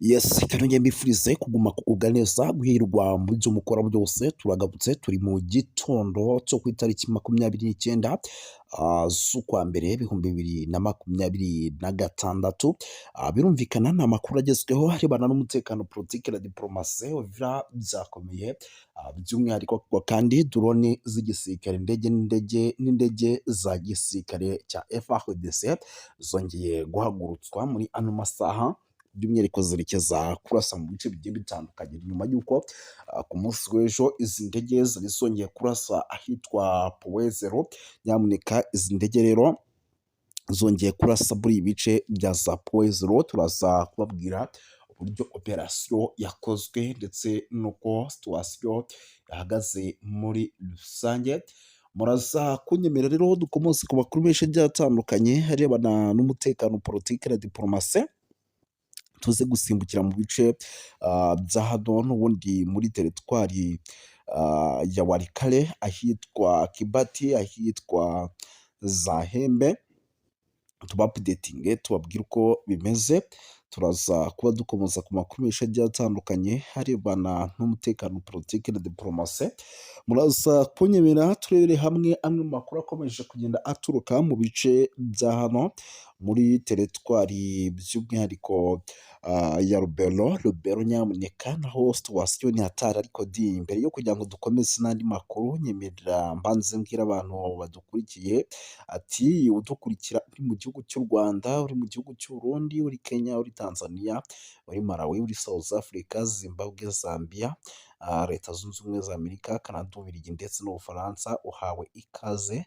Yes, reka nongere mbifurize kuguma kugubwa neza, guhirwa mu byo mukora byose. Turagarutse, turi mu gitondo cyo ku itariki 29 z'ukwa mbere 2026. Birumvikana ni amakuru agezweho arebana n'umutekano, politiki na diporomasi. Uvira byakomeye, by'umwihariko kandi drone z'igisirikare, indege n'indege n'indege za gisirikare cya FARDC zongeye guhagurutswa muri ano masaha, by'umwihariko zerekeza kurasa mu bice bigiye bitandukanye, nyuma y'uko ku munsi w'ejo izi ndege zari zongeye kurasa ahitwa Point Zéro. Nyamuneka, izi ndege rero zongeye kurasa muri ibi bice bya za Point Zéro. Turaza kubabwira uburyo operasiyo yakozwe ndetse n'uko situation ihagaze muri rusange. Muraza kunyemera rero dukomose ku makuru menshi agiye atandukanye arebana n'umutekano, politiki na diporomasi, tuze gusimbukira mu bice bya hano n'ubundi muri teritwari ya Walikale, ahitwa Kibati, ahitwa Zahembe, tubaupdatinge, tubabwire uko bimeze. Turaza kuba dukomeza ku makuru menshi agiye atandukanye arebana n'umutekano, politiki na diporomasi. Muraza kunyemera turebere hamwe amwe mu makuru akomeje kugenda aturuka mu bice bya hano muri teritwari, by'umwihariko ya Lubero. Lubero nyamuneka naho situation ni hatari. Ariko di mbere yo kugira ngo dukomeze n'andi makuru, nyemerera mbanze mbwira abantu badukurikiye ati: udukurikira uri mu gihugu cy'u Rwanda, uri mu gihugu cy'u Burundi, uri Kenya, uri Tanzania, uri Malawi, uri South Africa, Zimbabwe, Zambia, Leta Zunze Ubumwe za Amerika, Canada, Ububiligi ndetse n'Ubufaransa, uhawe ikaze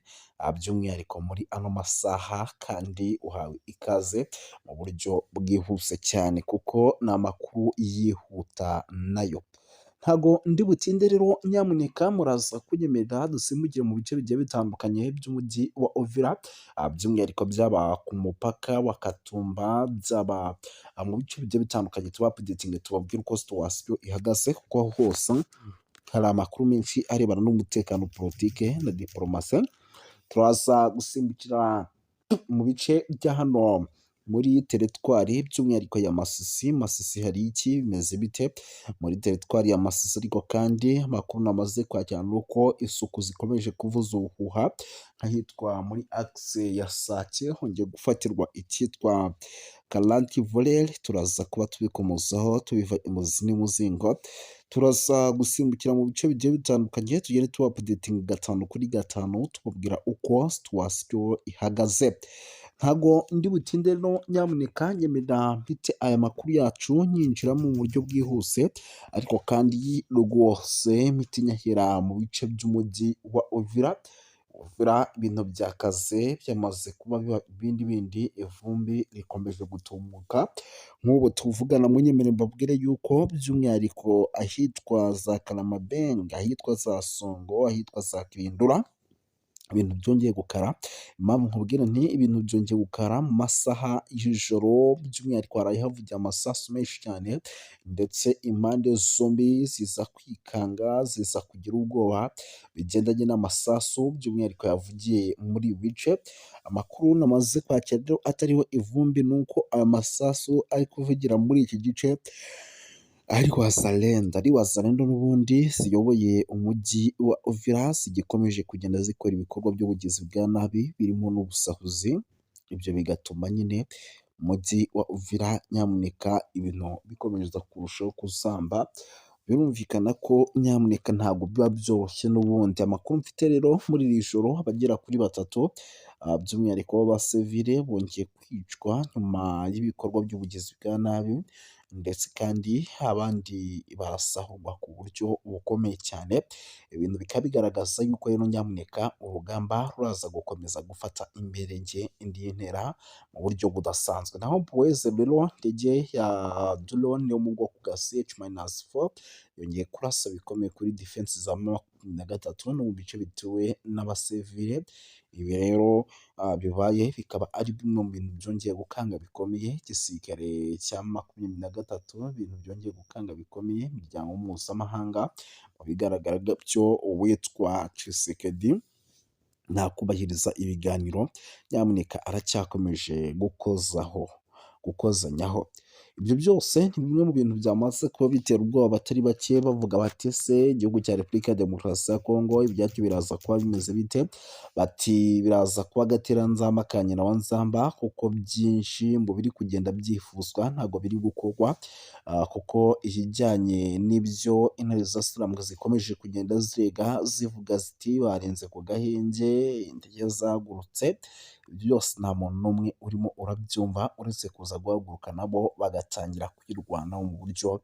by'umwihariko muri ano masaha, kandi uhawe ikaze mu buryo bwihuse cyane kuko ni amakuru yihuta nayo. Ntago ndi butinde rero, nyamuneka muraza kunyemerera dusimbukire mu bice bigiye bitandukanye by'umujyi wa Uvira, by'umwihariko byaba ku mupaka wa Katumba, byaba mu bice bigiye bitandukanye, tubaupdatinge, tubabwire uko situation ihagaze, kuko hose hari amakuru menshi arebana n'umutekano, politike na diporomasi. Turaza gusimbukira mu bice bya hano muri teritwari by'umwihariko ya Masisi. Masisi hari iki? Bimeze bite muri teritwari ya Masisi? Ariko kandi amakuru namaze kwakira ni uko isuku zikomeje kuvuza ubuhuha nk'ahitwa muri axe ya Sake, hongeye gufatirwa icyitwa 40 voleurs. Turaza kuba tubikomozaho, tubiva imuzi n'imuzingo. Turaza gusimbukira mu bice bigiye bitandukanye, tugende tubaupdatinga gatanu kuri gatanu, tubabwira uko situation ihagaze. Ntago ndi butinde rero, nyamuneka nyemerera mfite aya makuru yacu nyinjiramo mu buryo bwihuse, ariko kandi rwose mpite nyahera mu bice by'umujyi wa Uvira. Uvira ibintu byakaze, byamaze kuba biba ibindi bindi, ivumbi rikomeje gutumuka. Nk'ubu tuvugana, munyemere mbabwire yuko by'umwihariko ahitwa za Karamabenga, ahitwa za Songo, ahitwa za Kirindura, ibintu byongeye gukara. Impamvu nkubwira nti ibintu byongeye gukara, mu masaha y'ijoro by'umwihariko haraye havugiye amasasu menshi cyane, ndetse impande zombi ziza kwikanga, ziza kugira ubwoba bigendanye n'amasasu by'umwihariko yavugiye muri ibi bice. Amakuru namaze kwakira rero atariho ivumbi ni uko aya masasu ari kuvugira muri iki gice ari Wazalendo, ari Wazalendo n'ubundi ziyoboye umujyi wa Uvira, zigikomeje kugenda zikora ibikorwa by'ubugizi bwa nabi birimo n'ubusahuzi, ibyo bigatuma nyine umujyi wa Uvira nyamuneka ibintu bikomeza kurushaho kuzamba. Birumvikana ko nyamuneka ntabwo biba byoroshye n'ubundi. Amakuru mfite rero, muri iri joro abagera kuri batatu by'umwihariko b'abasivile bongeye kwicwa nyuma y'ibikorwa by'ubugizi bwa nabi, ndetse kandi abandi barasahurwa ku buryo bukomeye cyane. Ibintu bikaba bigaragaza yuko rero nyamuneka urugamba ruraza gukomeza gufata imbere indi ntera mu buryo budasanzwe. Naho Point Zéro, indege ya drone yo mu bwoko bwa CH-4 yongeye kurasa bikomeye kuri defense za 23 no mu bice bituwe n'abasivile. Ibi rero bibaye bikaba ari bimwe mu bintu byongeye gukanga bikomeye igisirikare cya 23, ibintu byongeye gukanga bikomeye imiryango mpuzamahanga. Mu bigaragara byo, uwitwa Tshisekedi nta kubahiriza ibiganiro, nyamuneka aracyakomeje gukozaho, gukozanyaho. Ibyo byose ni bimwe mu bintu byamaze kuba bitera ubwoba abatari bake, bavuga bati: "Ese igihugu cya Repubulika ya Demokarasi ya Kongo ibyacyo biraza kuba bimeze bite?" Bati: "Biraza kuba agateranzamba ka nyina wa nzamba, kuko byinshi mu biri kugenda byifuzwa ntabwo biri gukorwa, kuko ibijyanye n'ibyo intare za Sarambwe zikomeje kugenda zirega, zivuga ziti barenze ku gahenge, indege zagurutse, byose nta muntu n'umwe urimo urabyumva, uretse kuza guhaguruka nabo bagatangira kwirwanaho mu buryo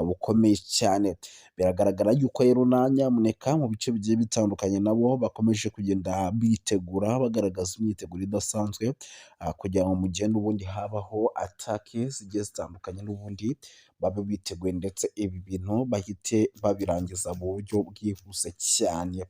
bukomeye cyane." Biragaragara yuko rero na nyamuneka mu bice bigiye bitandukanye nabo bakomeje kugenda bitegura, bagaragaza imyiteguro idasanzwe, kugira ngo mu gihe n'ubundi habaho attack zigiye zitandukanye, n'ubundi babe biteguye, ndetse ibi bintu bahite babirangiza mu buryo bwihuse cyane.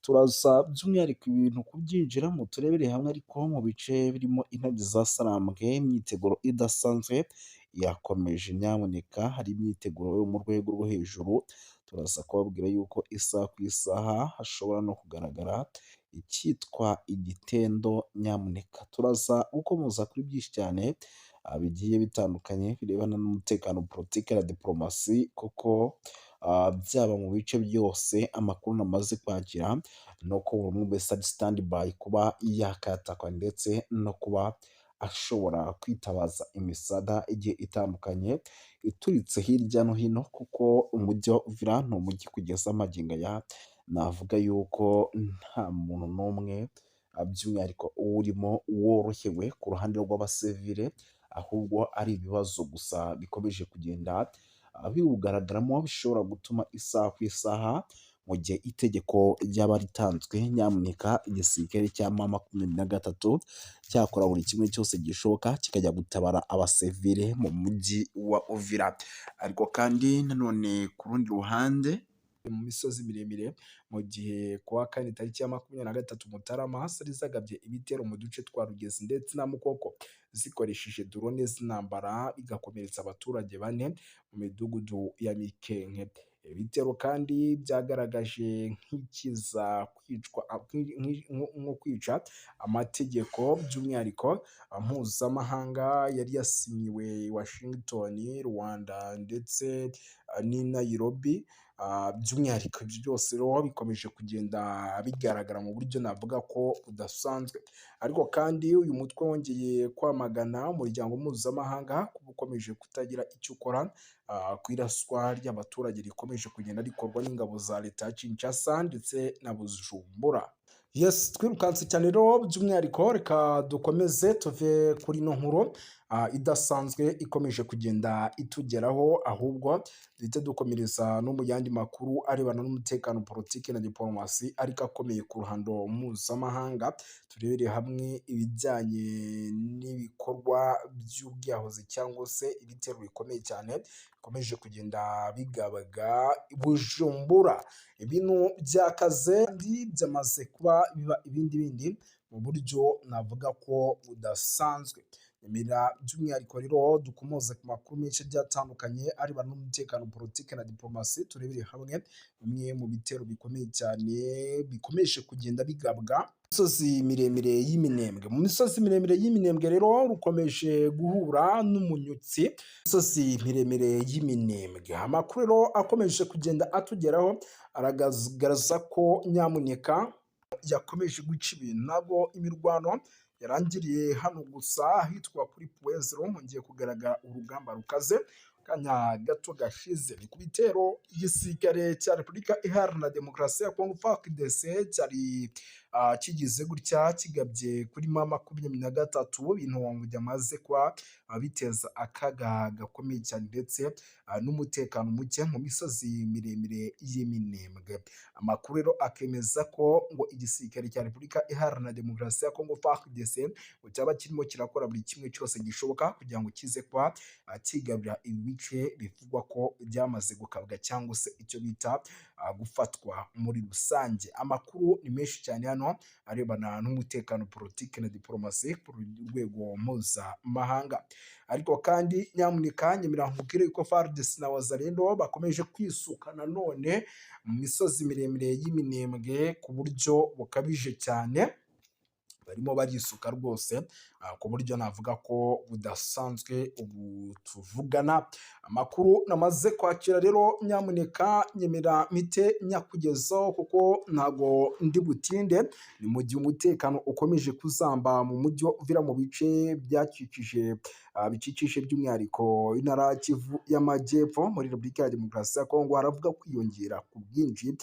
Turaza by'umwihariko ibi bintu kubyinjiramo turebere hamwe, ariko mu bice birimo intare za Sarambwe imyiteguro idasanzwe yakomeje. Nyamuneka, hari imyiteguro yo mu rwego rwo hejuru. Turaza kubabwira yuko isaha ku isaha hashobora no kugaragara icyitwa igitendo. Nyamuneka, turaza gukomoza kuri byinshi cyane bigiye bitandukanye birebana n'umutekano, politiki na diporomasi, kuko byaba mu bice byose amakuru namaze kwakira ni uko buri umwe wese ari stand by kuba yakatakwa, ndetse no kuba ashobora kwitabaza imisada igiye itandukanye ituritse hirya no hino, kuko umujyi wa Uvira ni umujyi kugeza magingo aya navuga yuko nta muntu n'umwe by'umwihariko uwurimo worohewe ku ruhande rw'abasivile, ahubwo ari ibibazo gusa bikomeje kugenda biwugaragaramo, bishobora gutuma isaha ku isaha, mu gihe itegeko ryaba ritanzwe, nyamuneka igisirikare cya M23 cyakora buri kimwe cyose gishoboka kikajya gutabara abasivile mu mujyi wa Uvira. Ariko kandi nanone ku rundi ruhande, mu misozi miremire, mu gihe ku wa kane tariki ya 23 Mutarama zari zagabye ibitero mu duce twa Rugezi ndetse na Mukoko zikoresheje drone z'intambara, bigakomeretsa abaturage bane mu midugudu ya Mikenke. Ibitero kandi byagaragaje nk'ikiza kwicwa, nko kwica amategeko, by'umwihariko mpuzamahanga yari yasinyiwe Washington, Rwanda ndetse n'i Nairobi. By'umwihariko ibyo byose rero bikomeje kugenda bigaragara mu buryo navuga ko budasanzwe. Ariko kandi uyu mutwe wongeye kwamagana umuryango mpuzamahanga kuba ukomeje kutagira icyo ukora ku iraswa ry'abaturage rikomeje kugenda rikorwa n'ingabo za leta ya Kinshasa ndetse na Bujumbura. Yes, twirukanse cyane rero. By'umwihariko reka dukomeze tuve kuri ino nkuru idasanzwe ikomeje kugenda itugeraho, ahubwo duhite dukomereza no mu yandi makuru arebana n'umutekano, politiki na diporomasi, ariko akomeye ku ruhando mpuzamahanga. Turebere hamwe ibijyanye n'ibikorwa by'ubwiyahuzi cyangwa se ibitero bikomeye cyane bikomeje kugenda bigabaga Bujumbura. Ibintu byakaze kandi byamaze kuba biba ibindi bindi mu buryo navuga ko budasanzwe. Nyemera by'umwihariko rero dukomoze ku makuru menshi agiye atandukanye arebana n'umutekano, politiki na diporomasi, turebere hamwe bimwe mu bitero bikomeye cyane bikomeje kugenda bigabwa misozi miremire y'Iminembwe. Mu misozi miremire y'Iminembwe rero rukomeje guhura n'umunyutsi. Misozi miremire y'Iminembwe, amakuru rero akomeje kugenda atugeraho aragaragaza ko nyamuneka yakomeje guca ibintu. Ntabwo imirwano yarangiriye hano gusa ahitwa kuri Point Zéro, hongeye kugaragara urugamba rukaze kanya gato gashize. Ni ku bitero igisirikare cya Repubulika Iharanira Demokarasi ya Kongo FARDC cyari kigize gutya kigabye kuri M23, ibintu byamaze kuba biteza akaga gakomeye cyane ndetse n'umutekano muke mu misozi miremire y'Iminembwe. Amakuru rero akemeza ko ngo igisirikare cya Repubulika Iharanira Demokarasi ya Kongo FARDC ngo cyaba kirimo kirakora buri kimwe cyose gishoboka kugira ngo kize kuba kigarurira ibi bice bivugwa ko byamaze gukabwa cyangwa se icyo bita gufatwa muri rusange. Amakuru ni menshi cyane hano arebana n'umutekano, politiki na diporomasi ku rwego mpuzamahanga. Ariko kandi nyamuneka nyemera nkubwire ko FARDC na Wazalendo bakomeje kwisuka nanone mu misozi miremire y'Iminembwe ku buryo bukabije cyane. Barimo barisuka rwose ku buryo navuga ko budasanzwe ubu tuvugana. Amakuru namaze kwakira rero, nyamuneka nyemera mpite nyakugezaho kuko ntago ndi butinde. Ni mu gihe umutekano ukomeje kuzamba mu mujyi wa Uvira, mu bice byakikije bikikije by'umwihariko intara ya Kivu y'Amajyepfo muri Repubulika ya Demokarasi ya Kongo, haravuga kwiyongera ku bwinshi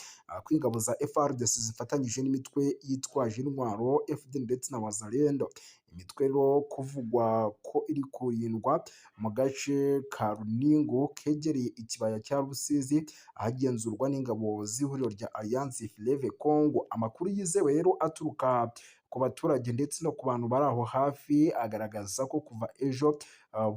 kw'ingabo za FARDC zifatanyije n'imitwe yitwaje intwaro FDLR ndetse na Wazalendo. Imitwe rero kuvugwa ko iri kurindwa mu gace ka Runingu kegereye ikibaya cya Rusizi, ahagenzurwa n'ingabo z'ihuriro rya Alliance Fleuve Congo. Amakuru yizewe rero aturuka ku baturage ndetse no ku bantu bari aho hafi agaragaza ko kuva ejo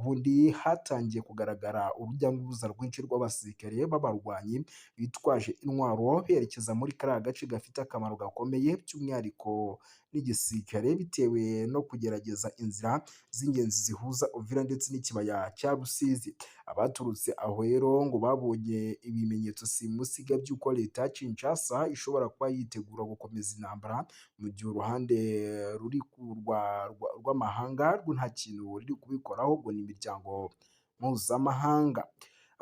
bundi hatangiye kugaragara urujya n'uruza rwinshi rw'abasirikare b'abarwanyi bitwaje intwaro berekeza muri kariya gace gafite akamaro gakomeye by'umwihariko n'igisirikare, bitewe no kugerageza inzira z'ingenzi zihuza Uvira ndetse n'ikibaya cya Rusizi. Abaturutse aho rero ngo babonye ibimenyetso simusiga by'uko leta ya Kinshasa ishobora kuba yitegura gukomeza intambara, mu gihe uruhande ruri rw'amahanga rwo nta kintu ruri kubikoraho, ngo ni imiryango mpuzamahanga.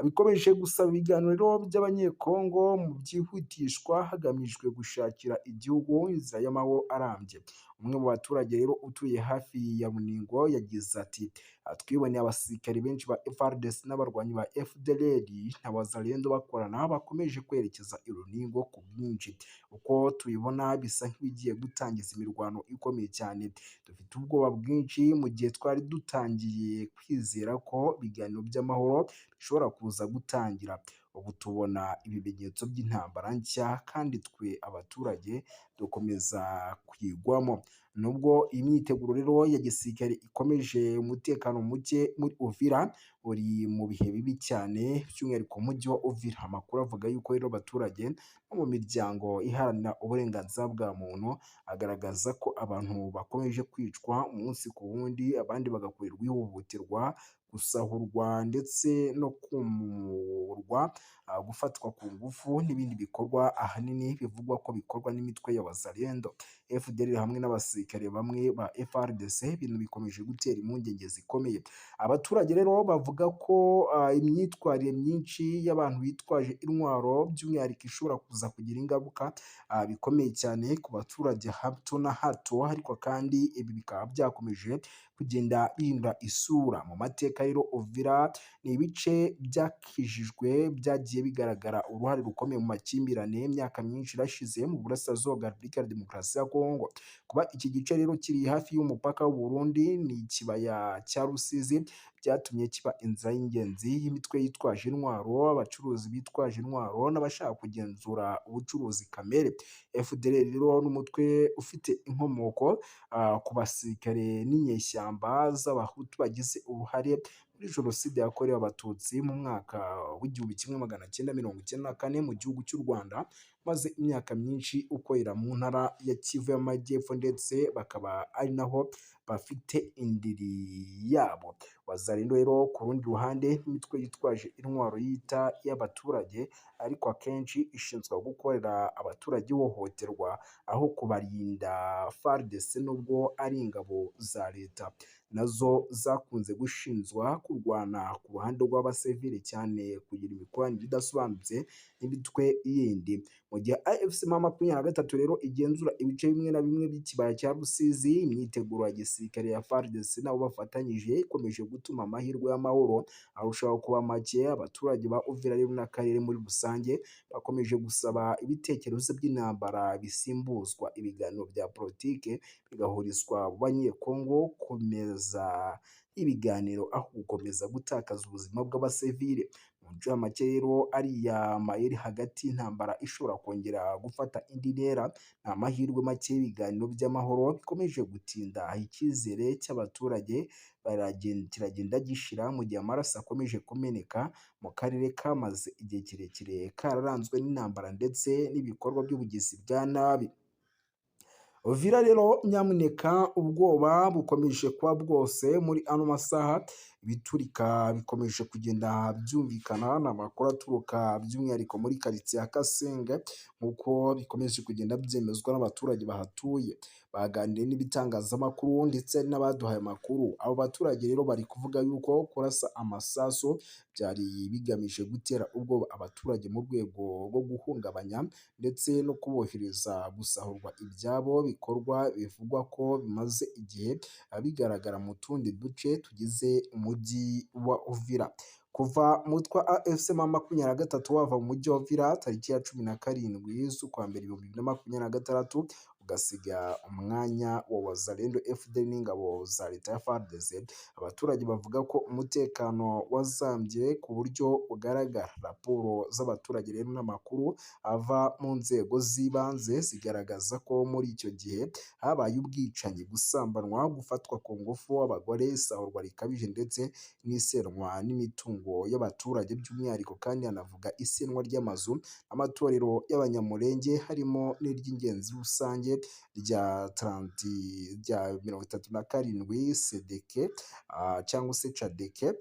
Bikomeje gusaba ibiganiro by'Abanyekongo mu byihutishwa hagamijwe gushakira igihugu inzira y'amahoro arambye. Umwe mu baturage rero utuye hafi ya Runingo yagize ati: "Twiboneye abasirikari benshi ba FARDC n'abarwanyi ba FDLR na Wazalendo bakorana bakomeje kwerekeza i Runingo ku bwinshi. Uko tubibona bisa nk'ibigiye gutangiza imirwano ikomeye cyane. Dufite ubwoba bwinshi mu gihe twari dutangiye kwizera ko ibiganiro by'amahoro bishobora kuza gutangira. Ubu tubona ibimenyetso by'intambara nshya kandi twe abaturage dukomeza kuyigwamo." Nubwo iyi myiteguro rero ya gisirikare ikomeje, umutekano muke muri Uvira uri mu bihe bibi cyane, by'umwihariko umujyi wa Uvira. Amakuru avuga yuko rero abaturage bo mu miryango iharanira uburenganzira bwa muntu agaragaza ko abantu bakomeje kwicwa umunsi ku wundi, abandi bagakorerwa ihohoterwa, gusahurwa ndetse no kumurwa, gufatwa ku ngufu n'ibindi bikorwa ahanini bivugwa ko bikorwa n'imitwe ya Wazalendo, FDLR hamwe n'abasirikare bamwe ba FARDC, ibintu bikomeje gutera impungenge zikomeye. Abaturage rero bavuga ko imyitwarire myinshi y'abantu bitwaje intwaro by'umwihariko ishobora kuza kugira ingaruka bikomeye cyane ku baturage hato na hato, ariko kandi ibi bikaba byakomeje kugenda bihindura isura. Mu mateka rero Uvira ni ibice byakijijwe byagiye bigaragara uruhare rukomeye mu makimbirane imyaka myinshi irashize mu burasirazuba bwa Repubulika ya Demokarasi ya Kongo. Kuba iki gice rero kiri hafi y'umupaka w'u Burundi ni ikibaya cya Rusizi byatumye kiba inzira y'ingenzi y'imitwe yitwaje intwaro, abacuruzi bitwaje intwaro n'abashaka kugenzura ubucuruzi kamere. FDLR rero n'umutwe ufite inkomoko ku basirikare n'inyeshyamba z'Abahutu bagize uruhare muri Jenoside yakorewe Abatutsi mu mwaka w'1994 mu gihugu cy'u Rwanda, maze imyaka myinshi ukorera mu ntara ya Kivu y'Amajyepfo ndetse bakaba ari naho bafite indiri yabo. Wazalendo rero ku rundi ruhande n'imitwe yitwaje intwaro yita iy'abaturage, ariko akenshi ishinzwe gukorera abaturage ihohoterwa aho kubarinda. FARDC nubwo ari ingabo za leta, nazo zakunze gushinjwa kurwana ku ruhande rw'abasivili cyane kugira imikoranire idasobanutse n'imitwe yindi. Mu gihe AFC M23 rero igenzura ibice bimwe na bimwe by'ikibaya cya Rusizi, imyiteguro ya gisirikare ya FARDC nabo bafatanyije ikomeje gutuma amahirwe y'amahoro arushaho kuba make. Abaturage ba Uvira rero n'akarere muri rusange bakomeje gusaba ibitekerezo by'intambara bisimbuzwa ibiganiro bya politike, bigahurizwa mu Banyekongo komeza ibiganiro aho gukomeza gutakaza ubuzima bw'abasivile. Mu ncamake rero ariya mayeri hagati y'intambara ishobora kongera gufata indi ntera, ni amahirwe make y'ibiganiro by'amahoro bikomeje gutinda. Icyizere cy'abaturage kiragenda gishira mu gihe amaraso akomeje kumeneka mu karere kamaze igihe kirekire kararanzwe n'intambara ndetse n'ibikorwa by'ubugizi bwa nabi. Uvira rero nyamuneka ubwoba bukomeje kuba bwose muri ano masaha. Ibiturika bikomeje kugenda byumvikana, ni amakuru aturuka by'umwihariko muri karitsiye ya Kasenga, nk'uko bikomeje kugenda byemezwa n'abaturage bahatuye. Baganiriye n'ibitangazamakuru ndetse n'abaduhaye amakuru. Abo baturage rero bari kuvuga yuko kurasa amasasu byari bigamije gutera ubwoba abaturage mu rwego rwo guhungabanya ndetse no kubohereza gusahurwa ibyabo, bikorwa bivugwa ko bimaze igihe bigaragara mu tundi duce tugize umujyi wa Uvira. Kuva umutwe wa AFC M23 wava mu mujyi wa Uvira tariki ya 17 z'ukwa mbere 2026, ugasiga umwanya wa Wazalendo FDL n'ingabo za leta ya FARDC, abaturage bavuga ko umutekano wazambye ku buryo bugaragara. Raporo z'abaturage rero n'amakuru ava mu nzego z'ibanze zigaragaza ko muri icyo gihe habaye ubwicanyi, gusambanwa, gufatwa ku ngufu abagore, isahurwa rikabije ndetse n'isenwa n'imitungo y'abaturage by'umwihariko. Kandi hanavuga isenwa ry'amazu, amatorero y'Abanyamulenge harimo n'iry'ingenzi rusange rya rya 37 Sedeke cyangwa se Cadeke,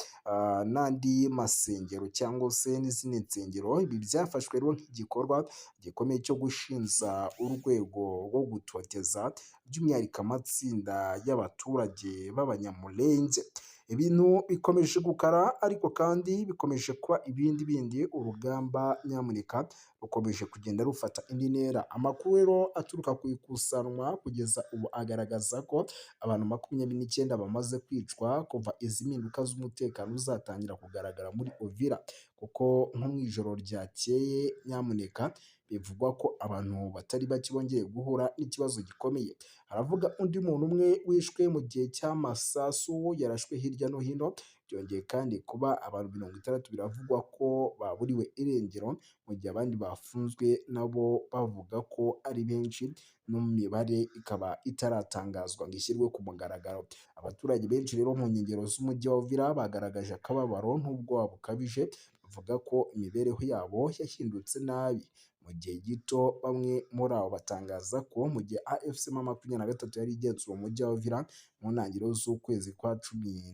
n'andi masengero cyangwa se n'izindi nsengero. Ibi byafashwe rero nk'igikorwa gikomeye cyo gushinza urwego rwo gutoteza by'umwihariko amatsinda y'abaturage b'Abanyamulenge. Ibintu bikomeje gukara, ariko kandi bikomeje kuba ibindi bindi. Urugamba nyamuneka rukomeje kugenda rufata indi ntera. Amakuru rero aturuka ku ikusanwa kugeza ubu agaragaza ko abantu 29 bamaze kwicwa kuva izi mpinduka z'umutekano zatangira kugaragara muri Uvira, kuko nko mu ijoro ryakeye nyamuneka bivugwa ko abantu batari bake bongeye guhura n'ikibazo gikomeye. Haravuga undi muntu umwe wishwe mu gihe cy'amasasu yarashwe hirya no hino. Byongeye kandi kuba abantu 60 biravugwa ko baburiwe irengero, mu gihe abandi bafunzwe nabo bavuga ko ari benshi, n'imibare ikaba itaratangazwa ngo ishyirwe ku mugaragaro. Abaturage benshi rero mu nkengero z'umujyi wa Uvira bagaragaje akababaro n'ubwoba bukabije, bavuga ko imibereho yabo yahindutse nabi mu gihe gito. Bamwe muri abo batangaza ko mu gihe AFC M23 yari igenzura umujyi wa Uvira mu ntangiriro z'ukwezi kwa 12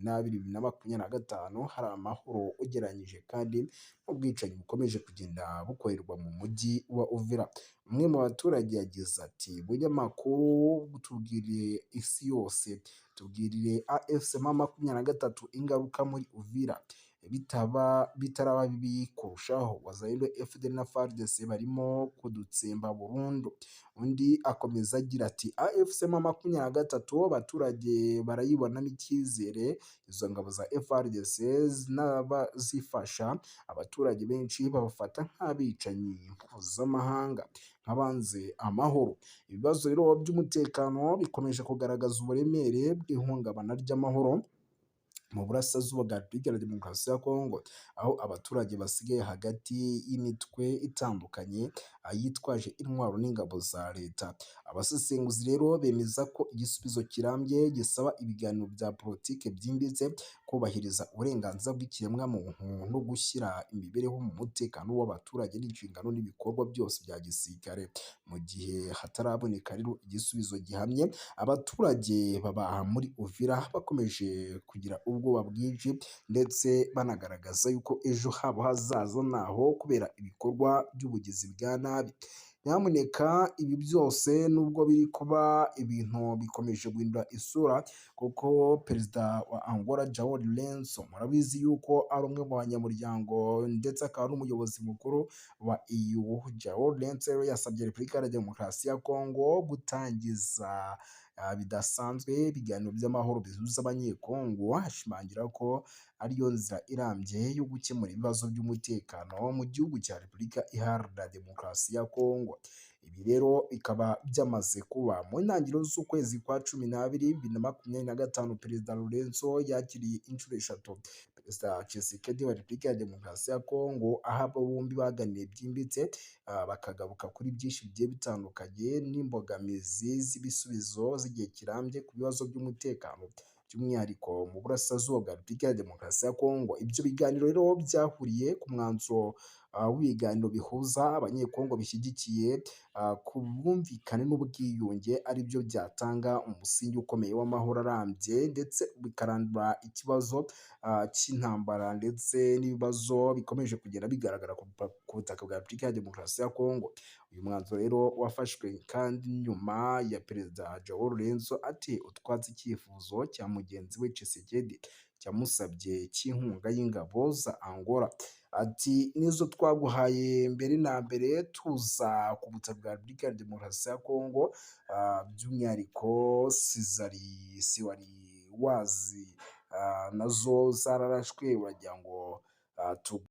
2025, hari amahoro ugereranyije, kandi n'ubwicanyi bukomeje kugenda bukorerwa mu mujyi wa Uvira. Umwe mu baturage yagize ati: "Bunyamakuru, tubwirire isi yose, tubwirire AFC M23 ingaruka muri Uvira bitaba bitaraba bibi kurushaho. Wazalendo FDL na FARDC barimo kudutsemba burundu." Undi akomeza agira ati: "AFC M23 abaturage barayibonamo icyizere, izo ngabo za FARDC n'abazifasha abaturage benshi babafata nk'abicanyi mpuzamahanga, nk'abanze amahoro." Ibibazo rero by'umutekano bikomeje kugaragaza uburemere bw'ihungabana ry'amahoro mu burasirazuba bwa Repubulika ya Demokarasi ya Kongo, aho abaturage basigaye hagati y'imitwe itandukanye yitwaje intwaro n'ingabo za leta. Abasesenguzi rero bemeza ko igisubizo kirambye gisaba ibiganiro bya politiki byimbitse, kubahiriza uburenganzira bw'ikiremwamuntu no gushyira imibereho mu mutekano w'abaturage n'inshingano n'ibikorwa byose bya gisirikare. Mu gihe hataraboneka rero igisubizo gihamye, abaturage baba muri Uvira bakomeje kugira ubwoba bwinshi, ndetse banagaragaza yuko ejo habo hazaza naho kubera ibikorwa by'ubugizi bwa nabi. Nyamuneka ibi byose nubwo biri kuba, ibintu bikomeje guhindura isura, kuko perezida wa Angola João Lourenço, murabizi yuko ari umwe mu banyamuryango ndetse akaba n'umuyobozi mukuru wa EU. João Lourenço rero yasabye Repubulika ya Demokarasi ya Kongo gutangiza bidasanzwe ibiganiro by'amahoro bihuza Abanyekongo, ashimangira ko ariyo nzira irambye yo gukemura ibibazo by'umutekano mu gihugu cya Repubulika Iharanira Demokarasi ya Kongo. Ibi rero bikaba byamaze kuba mu ntangiriro z'ukwezi kwa 12 2025. Perezida Lourenço yakiriye inshuro eshatu Perezida Tshisekedi wa Repubulika ya Demokarasi ya Kongo, aho abo bombi baganiriye byimbitse, bakagaruka kuri byinshi bigiye bitandukanye n'imbogamizi z'ibisubizo z'igihe kirambye ku bibazo by'umutekano, by'umwihariko mu burasirazuba bwa Repubulika ya Demokarasi ya Kongo. Ibyo biganiro rero byahuriye ku mwanzuro w'ibiganiro bihuza Abanyekongo bishyigikiye ku bwumvikane n'ubwiyunge, aribyo byatanga umusingi ukomeye w'amahoro arambye, ndetse bikarandura ikibazo cy'intambara ndetse n'ibibazo bikomeje kugenda bigaragara ku butaka bwa Repubulika ya Demokarasi ya Kongo. Uyu mwanzuro rero wafashwe kandi nyuma ya Perezida João Lourenço ati utwatsi icyifuzo cya mugenzi we Tshisekedi cyamusabye cy'inkunga y'ingabo za Angola. Ati nizo twaguhaye mbere na mbere tuza ku butaka bwa Repubulika ya Demokarasi ya Kongo, by'umwihariko sizari siwari wazi, nazo zararashwe, uragira ngo